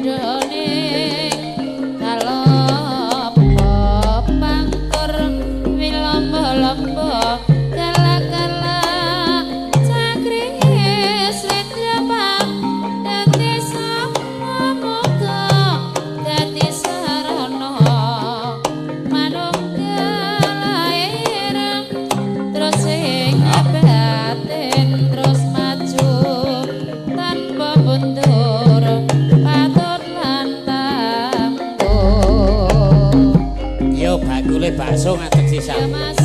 Padane kalopo pangkur wilombo-lombo kala-kala cakringe slendra dadi samuga dadi sarana manunggal lair terus ing batin terus maju tanpa mundur patut lan tangguh. Yo bakule bakso ngadeg Ya sisan. Mas.